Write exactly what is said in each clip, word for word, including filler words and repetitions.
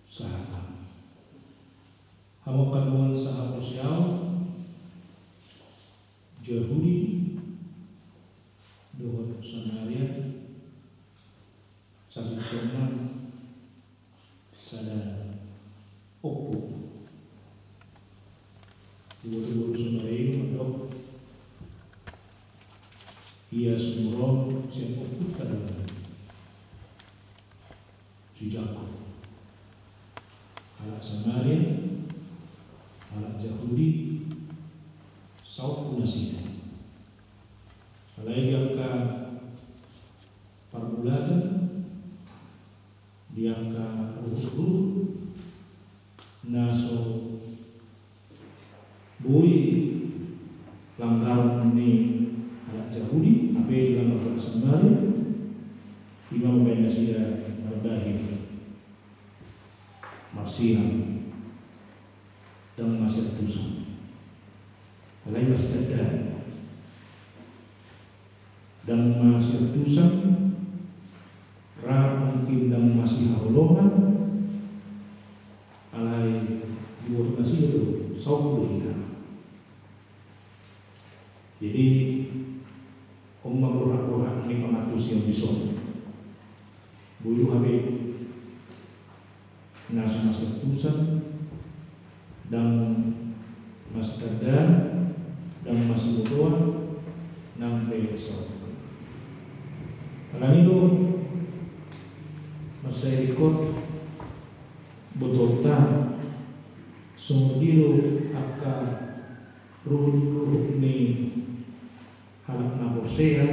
Sahat. Hamu angka dongan sahaporseaon, Jahudi dohot Samaria, sasintongna sada ompu. Diboto boru Samaria i mandok, ia sumurung sian ompunta do si Jakob. Halak Samaria, halak Jahudi, saompu nasida. Alai di angka parmulaon, di angka ruhut-ruhut na so boi langgaran ni halak Jahudi, hape dilanggar halak Samaria, ima mambahen nasida mardahi, marsilang, ndang masiantusan. Alai masitanda, ndang masiantusan, ra mungkin ndang masihaholongan, alai diboto nasida do, saompu do hita. Jadi, on ma borhat-borhat ni pangantusion dison. Boi do hape na so masiantusan, ndang masitanda, ndang masibotoan, nang pe saompu. Alani do mansai ringkot botoonta, songon dia do angka ruhut-ruhut ni halak na porsea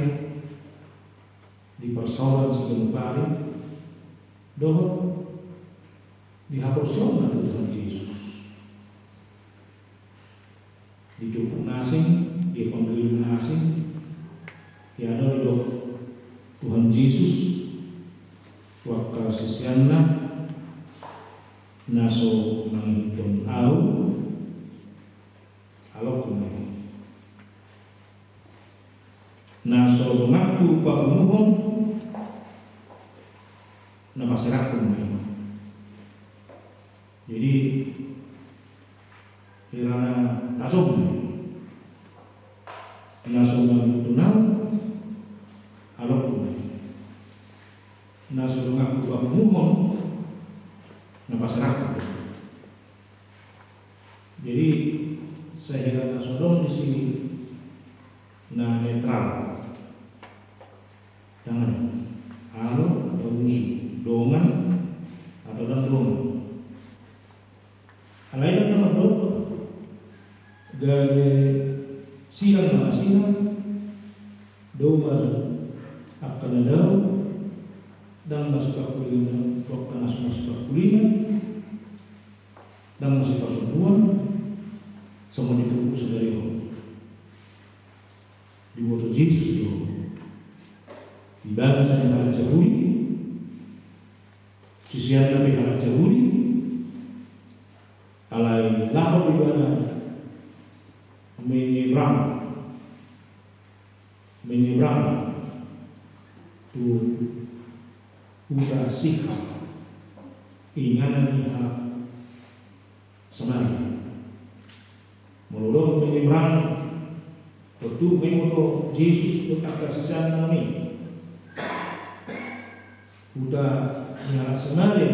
di parsaoran siganup ari, dohot di haporseaonna tu Tuhan Jesus. Di turpuk na asing, di evangelium na asing, ia do didok Tuhan Jesus tu angka siseanna, na so mangihuthon Ahu, aloku ma i. Na so donganku papunguhon, na paserahku ma i. Jadi, hira na tajom ma i. Na so mangihuthon Ahu, aloku ma i. Na so donganku papunguhon, na paserahku. Jadi, sahira na so adong disi na netral. Ndang adong alo atau musu, dongan atau ndang dongan. Alai ndang na mandok, gabe silang ma na silang, dongan angka na dao, ndang masipangkulingan, ndang masipangkulingan, ndang masipasombuan, songon di turpuk sadari on. Diboto Jesus do, ibana sian halak Jahudi, siseanna pe halak Jahudi, alai laho do ibana menyeberang, menyeberang tu huta Sikhar, inganan ni halak Samaria. Molo didok menyeberang, tontu molo Jesus dohot angka siseanna i, huta ni halak Samaria.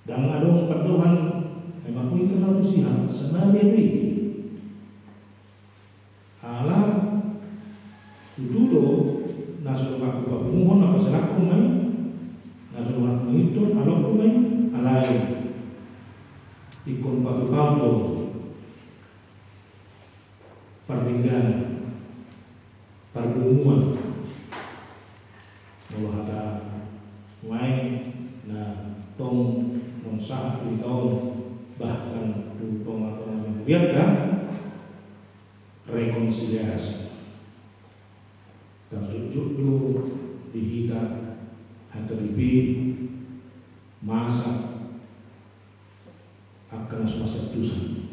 Ndang adong pandohan, memang huingot ma tusi halak Samaria do i. Ala tutu do, na so donganku papunguhon, na paserahku ma i, na so donganku mangihuthon, aloku ma i, alai ingkon patupahon do pardengganan, pardomuan. Molo hata nuaeng na tong naung sahat tu hita on, bahkan tu tonga-tonga ni hurianta, rekonsiliasi. Tarjotjot do di hita hataridin, masa angka na so masiantusan.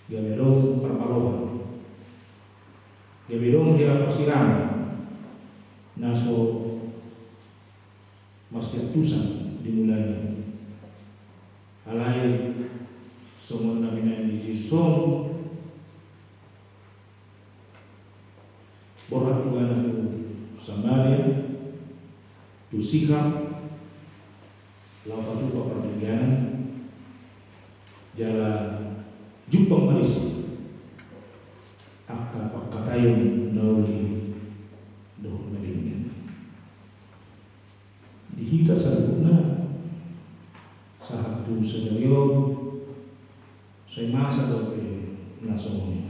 Gabe adong parpalohan. Gabe adong hira parsirangan. na so marsiantusan dimulai. Alai songon na binahen ni Jesus on, borhat ibana tu Samaria, tu Sikar, laho patupa pardengganan, jala jumpang ma disi angka pangkataion na uli dohot na denggan. Di hita saluhutna sahat tu sadari on, sai masa dope na songon i.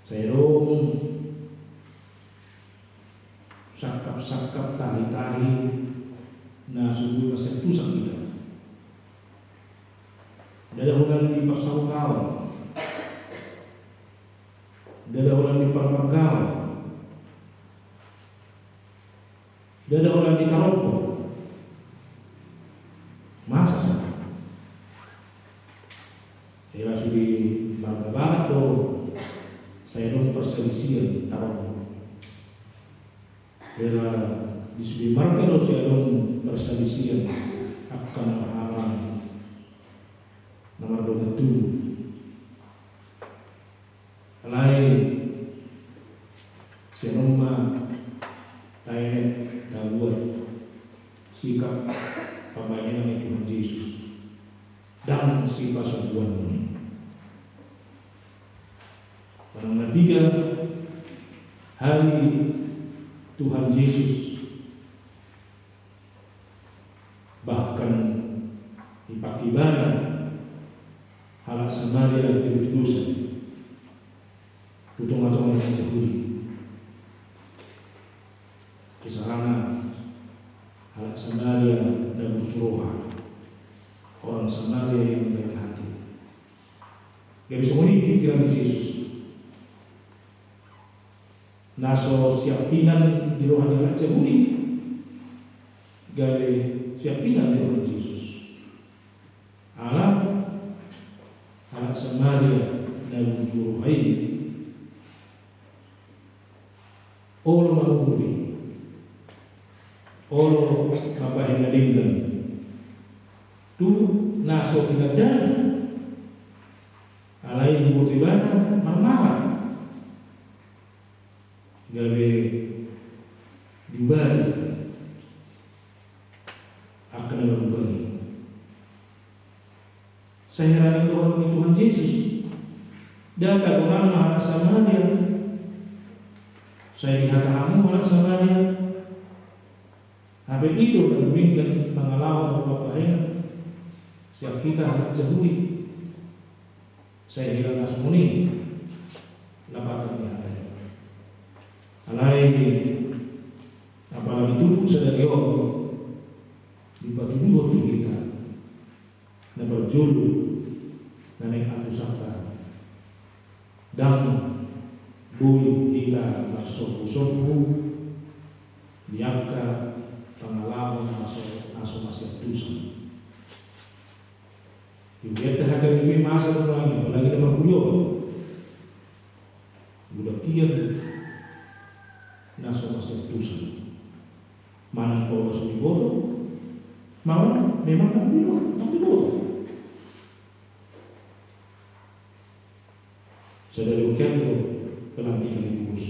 Sai adong sangkap-sangkap, tahi-tahi na so boi marsiantusan hita. Ndada holan di parsaoran, ndada holan di parmargaon, ndada holan di tarombo. Masa so hira sude marga barat do sai adong parsalisian tarombo. Hira di sude marga do sai adong parsalisian angka na marhahamaranggi, na mardongan tubu. Alai sian on ma taenet, tabuat sikap pambahenan ni Tuhan Jesus, ndang sipasombuanmuna i. Manang na piga hali Tuhan Jesus bahkan dipangke ibana halak Samaria gabe tudosan tu tongatonga ni halak Jahudi. Isarana halak Samaria na burju roha, orang Samaria yang baik hati. Gabe songon i pikiran ni Jesus. Na so siampinan di roha ni halak Jahudi, gabe siampinan di roha ni Jesus. Ala halak Samaria na burju roha i olo mangolu be, olo mambahen na denggan tu na so tinandana. Alai diboto ibana marmara, gabe diubati angka na marubah i. Sai hera dohot ni Tuhan Jesus, ndada goarna halak Samaria. Sai dihata hamu halak Samaria. Hape i do na denggan pangalaho dohot pambahenan sian hita halak Jahudi. Sai hera na songon i lapatan ni hata i. Alai apala ditubu sadari on, dipatuduhon tu hita na parjolo na naeng atusanta. Ndang boi hita marsombusombu di angka pangalaho na so, na so marsiantusan. Ibaen hata i pe masa do nuaeng, apalagi na marhulio. Godang hian na so marsiantusan. Manang pola so diboto, manang memang ndang diboto, ndang diboto. Sadari on do pelantikan di pos.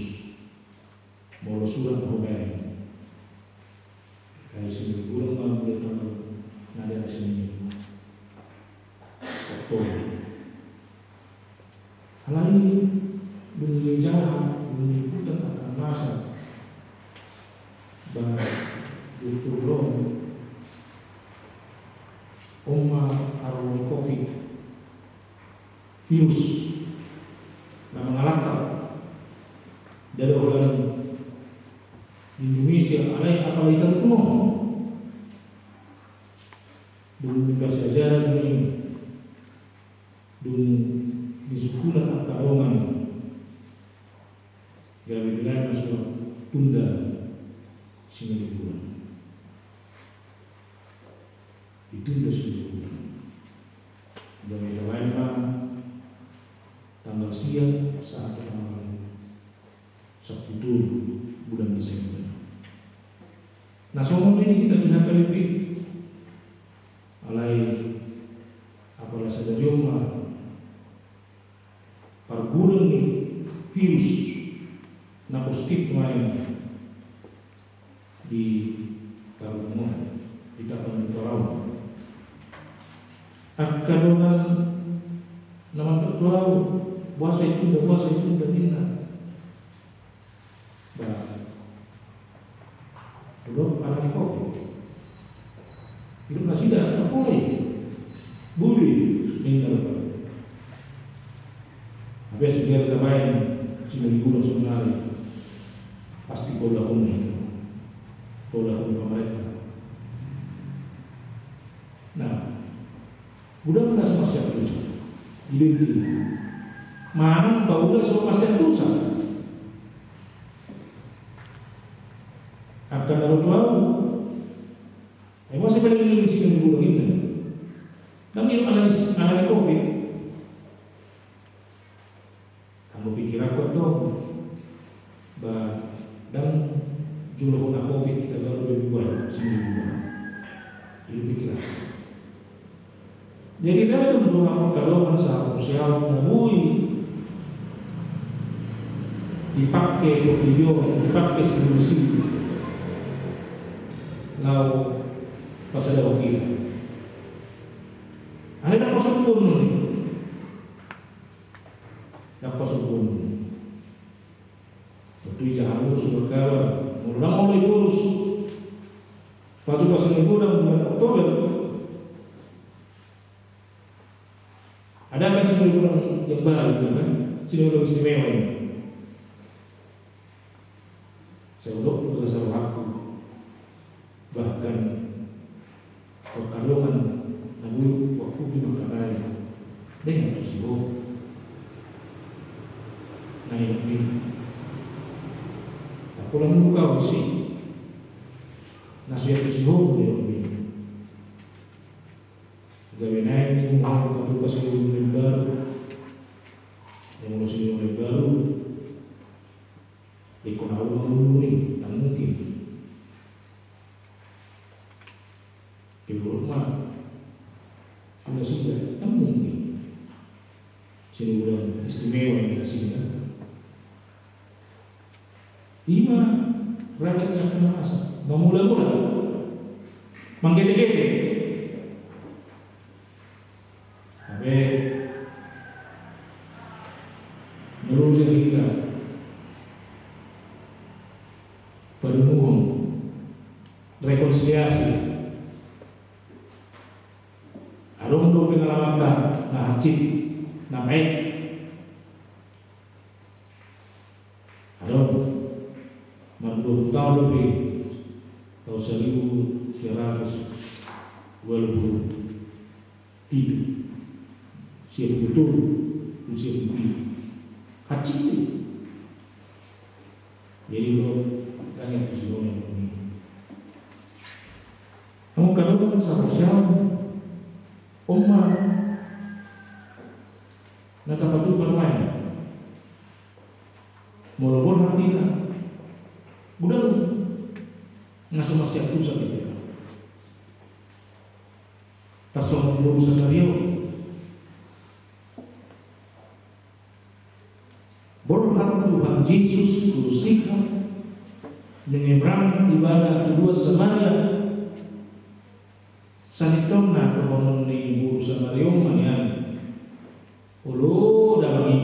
Molo surat na hubaen, ai Senin Minggu ma, mulai tanggal na di ari Senin Minggu. Oktober. Alai dung dijaha, dung diputar angka masa, ba doktor ro, on ma ro covid virus na mangalangkap, ndada holan di Indonesia, alai apala i tartutup. Dung diparsiajaran i, dung disungkunan angka dongan, gabe dibaen ma surat tunda sian liburan. Ditunda sian liburan. Gabe dibaen ma tanggal sia sahat tu tanggal sampulu tolu. bulan Desember. Na songon i di hita di H K B P. Alai apala sadari on ma pargurang ni virus na positif nuaeng di Tarogong on, di Tapanuli Toraja on. Angka dongan na mandok tu ahu, boasa ditunda, boasa ditunda ninna. Ba, udah alani covid. Ido nasida, apa lagi? Budi, ninna. Habis biar tabaen, sini guna sebenarnya. Pasti pola huna itu. Pola huna pemerintah. Nah, udah na so masiantusan. Ido intina. Manang paula so masiantusan. Angka na ro tu ahu. Ai masa balik lagi sini guna ninna. Nang ido alani, alani covid. Anggo pikiranku tong, ba, ndang jolo hona covid, tinggal jolo be bubar, sini bubar. Itu pikiran. Jadi, dalam doa pertolongan sahabat sosial, na boi dipake portibi on, dipake solusi. Laho pasadahon hita. Alai ndang pasombuon ni. Ndang pasombuon. Tentu ija hamu surat kabar. Molo ndang olo i bolus. Patupa songon i godang bulan Oktober. Ada kan sini godang yang baru, kan? Sini godang istimewa ini. Sai hudok tu bagasan rohangku. Bahkan, angka dongan na boi huangkupi mangkatai, ndang antusi ho. Na i, na pola mulu au disi. Na so iantusi ho, na i. Gabe naeng ni, molo patupa sini godang yang baru. Yang molo sini godang yang baru. Ingkon au manguluni, ndang mungkin. Di rumah, tu nasida, ndang mungkin. Sini godang istimewa yang nasida. Ima rakyat yang kena masa. Mamula-mula. Manggete-gete. Hape, molo hita padomuhon rekonsiliasi, adong do pengalamanta na hansit, na baen. Adong, mardua pulu taon dope, taon saribu sia ratus ualu pulu pitu, sia pulu tolu tu sia pulu pitu. Hansit. Jadi lo, kan yang kusuruh yang ini. Namun kadang kan satu siang, oma, na tapatupa lain. Molo borhat hita, godang na so masiantusan hita. Tarsongon boru Samaria on. Borhat Tuhan Jesus tu Sikar, menyeberang ibadah tu dua Samaria. Sasintongna dohonon ni boru Samaria on ma nian. Olo damang i.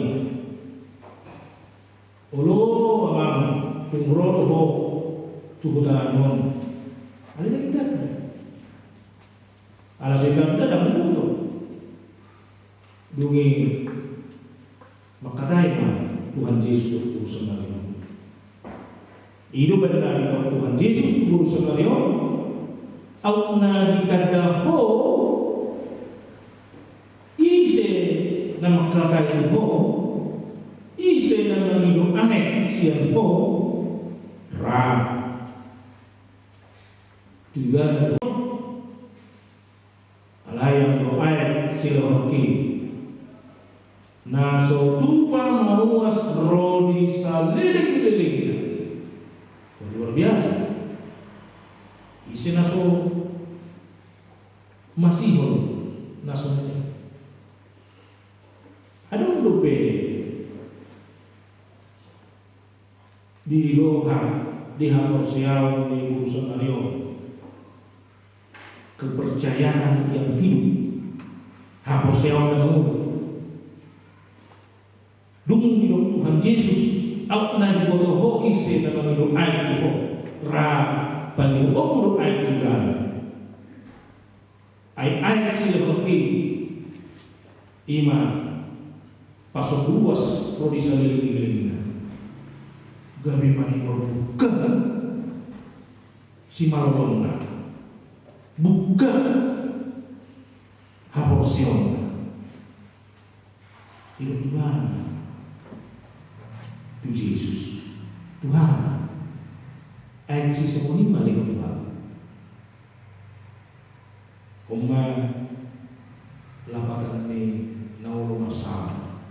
Olo amang, tung ro do ho tu huta nami on. Alai ndang ditanda. Ala so ditanda ndang diboto. Dung i mangkatai ma Tuhan Jesus tu boru Samaria on. I do umbahen na didok Tuhan Jesus tu boru Samaria on, aut na ditanda ho, ise na mangkatai tu ho, ise na mangido aek sian ho, ra. Tu ibana do. Alai anggo aek silehononki, na so tupa mauas ro di saleleng-lelengna. Biasa. Ise na so masihol na so. Adong dope di roha, di haporseaon ni boru sangarion, kepercayaan yang hidup, haporseaon na mangolu. Dung didok Tuhan Jesus, aut na diboto ho ise na mangido aek tu ho, ra pangidoonmu do aek tu ibana. Ai aek silehonki i ma pasombu uas ro di salelenglelengna. Gabe manigor buka simalolongna, buka haporseaonna. Didok ibana tu Jesus, Tuhan, aek sisongon i ma lehon Ho. On ma lapatan ni na olo marsala,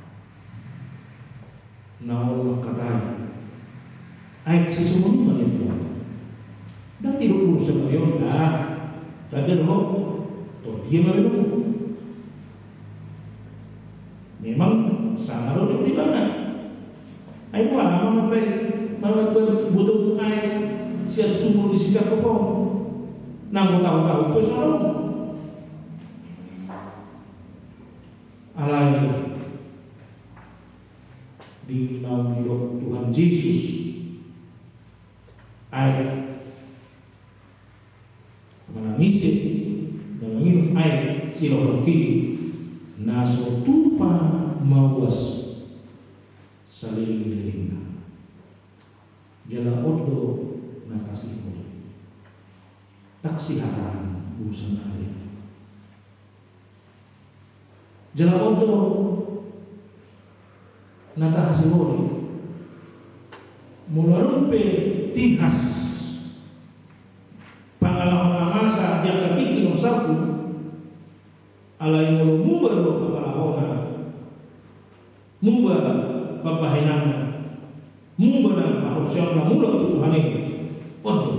na olo mangkatai. Aek sisongon i ma lehon Ho. Ndang didok boru sangarion, ah, tanda do ho, tondi ma lehon. Memang sanga do didok ibana. Ai boha ma mambaen, mambaen botomu aek sian sumur di si Jakob on? Nang tahu-tahu pe so adong. Alai di naung didok Tuhan Jesus, aek manang ise na manginum aek silehonki i, na so tupa mauas salelenglelengna. Jala on do na tasihol. Taksi hata ni boru sangarion. Jala on do na tahasiholi. Molo adong pe tihas pangalaho na masa di angka tingki na salpu, alai molo muba do pangalahona, muba pambahenanna, muba nang haporseaonna mulak tu Tuhan i, on do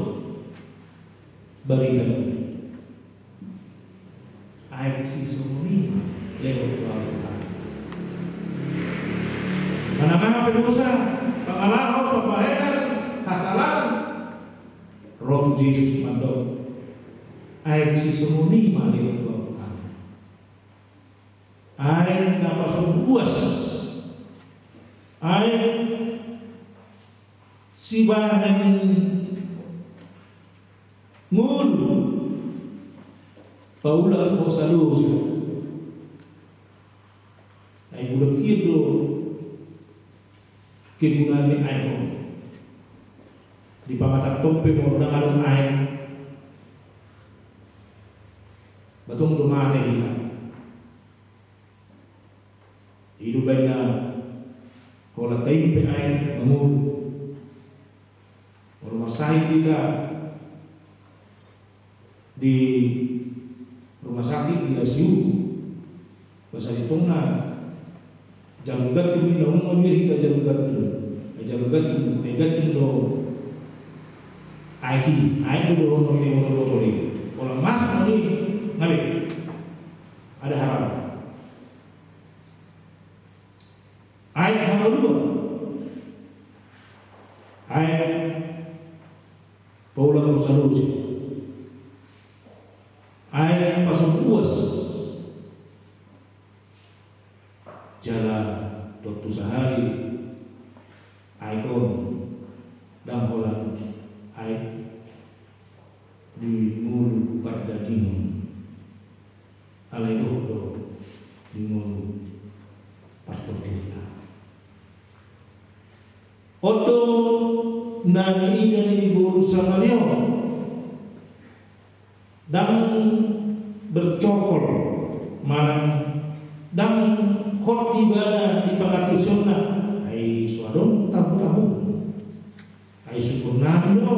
barita do. Aek sisongon i ma lehon Tuhan. Manang aha pe dosa, pangalaho, pambahenan, hasalaan, ro tu Jesus mandok, aek sisongon i ma lehon Tuhan. Aek na pasombu uas, aek sibahen ngolu, paulak hosa dosa. Ai bulan kian do kegunaan ni aek on. Di pamatangkon pe molo ndang adong aek, batong do mate hita. I do baen na holan taimpe aek mangolu. Molo marsahit hita di rumah sakit, di I C U, bahasa Jepangna jarum gantung, i na umum hita jarum gantung. Jarum gantung, eh, gantung do aek i, aek do dohonon ni botol-botol i. Molo masuk i, ngabe? Ada harapan. Aek hangoluan, aek paulak hosa dosa, aek pasombu uas. Jala tontu sahali aek on ndang holan aek di ngolu pardagingon. Alai dohot do di ngolu partondion. On do na niida ni boru sangarion. Ndang bercokol manang ndang hot ibana di pangantusionna. Ai so adong tahu-tahu. Ai syukur nami do.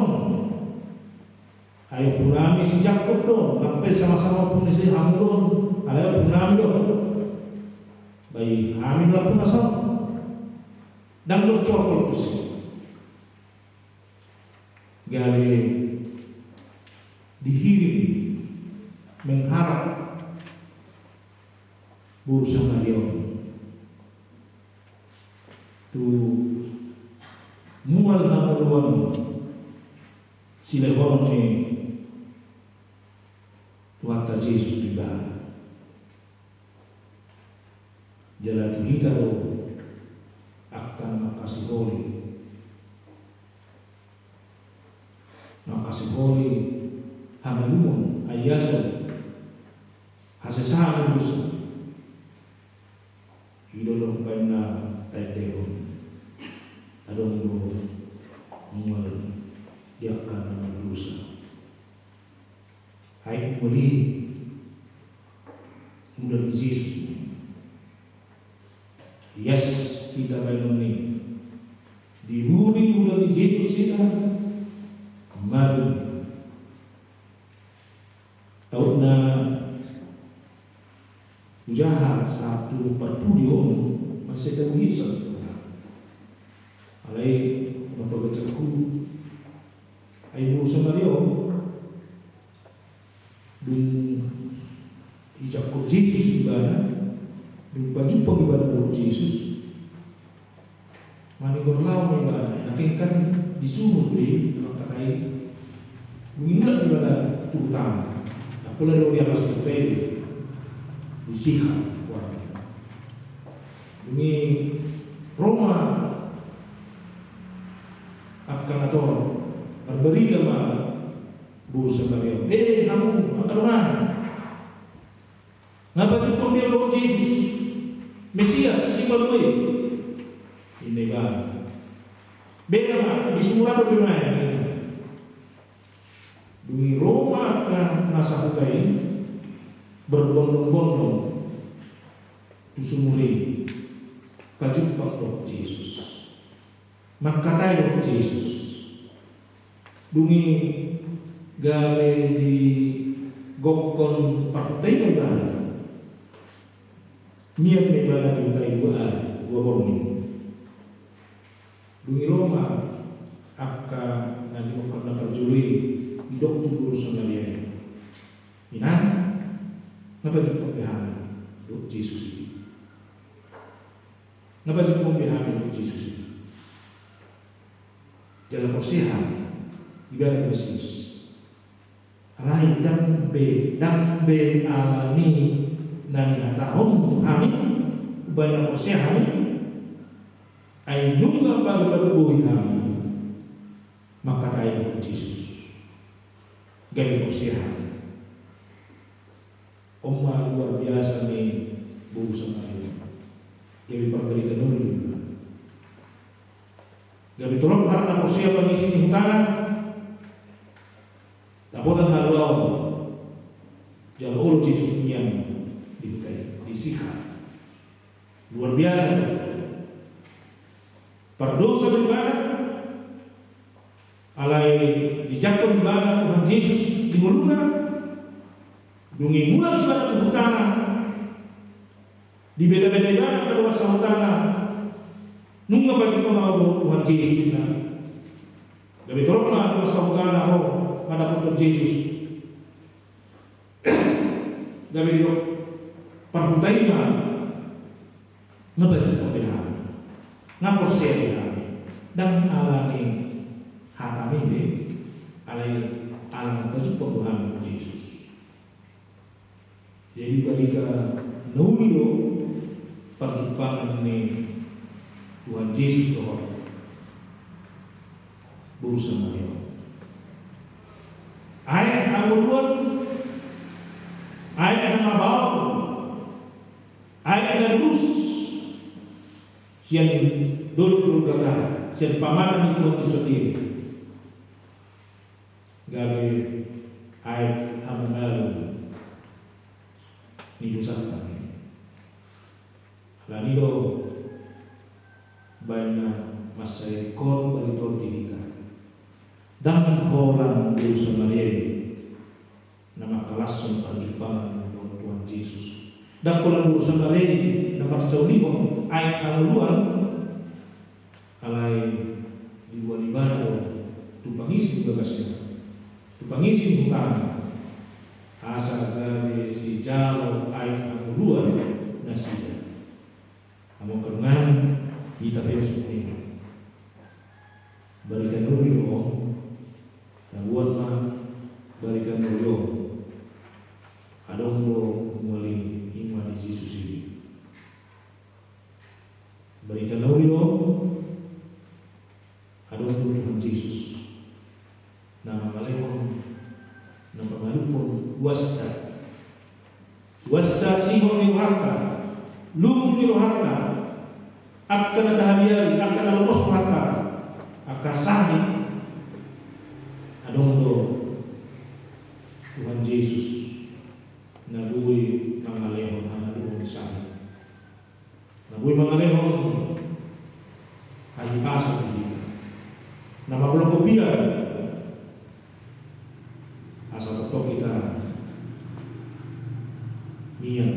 Ai ompu nami si Jakob do, nang pe sama-sama ompu ni si hamu do, alai ompu nami do. Bai hami do ompu na so. Ndang bercokol tusi. gabe dihirim mengharap boru Samaria on tu mual hamaluan silehonon ni Tuhanta Jesus tu ibana. Jala tu hita do angka na mangkasiholi, mangkasiholi hamaluon, haiason, hasesaan ni dosa. I do umbahen na taendehon, adong do mual di angka na mardosa. Ai mual i mual ni Jesus. Ias hita baenon i. Diburi mual ni Jesus hita. Madung. Aut na ujaha sahat tu parpudi on, masih tahu hisan. Alai na pabacaku, ai boru Samaria on, dung dijangkon Jesus ibana, dung pajumpang ibana dohot Jesus, manigor laho ma ibana, na kan di sumur do i, mangkatai. Dung i mulak ibana tu hutana. Ndang pola do di atas huta i, di Sikhar goarna. Dung i ro ma angka na torop, marbarita ma boru Samaria on. Eh, hamu angka dongan, nga pajumpang be dohot Jesus, Mesias, Sipalu i? Ninna ibana. Beta ma, di sumur an dope maen. Dung i ro ma angka na sahuta i, berbondong-bondong tu sumur i, pajumpang dohot Jesus. Mangkatai dohot Jesus. Dung i gabe digokkon parhuta i ma ibana. Mian ma ibana di huta i dua ari, dua borngin. Dung i ro ma angka na digokkon na parjolo i, didok tu boru Samaria i: Inang, nga pajumpang be hami dohot Jesus i? Nga pajumpang be hami dohot Jesus i? Jala porsea hami ibana do Mesias. Alai ndang be, ndang be ala ni na nihatahon tu hami, umbahen na porsea hami. Ai nunga padopadophon hami mangkatai dohot Jesus, gabe porsea hami. On ma luar biasa ni boru Samaria on. Gabe parbarita na uli do ibana. Gabe torop halak na porsea, pangisi ni hutana, dapotan haluaon. Jala olo Jesus mian di huta i, di Sikhar. Luar biasa do. Pardosa do ibana, alai dijangkon ibana Tuhan Jesus di ngoluna. Dung i mulak ibana tu hutana, dibetabeta ibana angka dongan sahutana, nunga pajumpang ahu dohot Tuhan Jesus, ninna. Gabe torop ma dongan sahutana ro mandapothon Jesus. Gabe didok parhuta i ma: Nga pajumpang be hami, nga porsea be hami, ndang ala ni hatami be, alai ala na pajumpang do hami Jesus. Jadi barita na uli do parjumpangan ni Tuhan Jesus dohot boru Samaria on. Aek hangoluan, aek na mabaon, aek na lurus sian dolok Golgata, sian pamatang ni Tuhan Jesus sandiri, gabe aek hamangaluon ni dosanta. Alani do baen na mansai ingkon barita on di hita. Ndang holan boru Samaria i na mangkalashon parjumpangan dohot Tuhan Jesus. Ndang holan boru Samaria i na marsaulihon aek hangoluan, alai diboan ibana do tu pangisi ni bagasna, tu pangisi ni hutana, asa gabe sijalo aek hangoluan nasida. Amang pardomuan, hita pe songon i ma. Barita na uli do on, taboan ma barita na uli on. Adong do mual i, ima di Jesus i. Barita na uli do on, adong do Tuhan Jesus na mangalehon, na mangalehon uasta. Uasta sihol ni rohanta, lungun ni rohanta, angka na tahabiari, angka na lomos rohanta, angka sahit. Adong do Tuhan Jesus na boi mangalehon hangoluan sahit. Na boi mangalehon hahipason di hita. Na mangulahon piga asa tongtong hita mian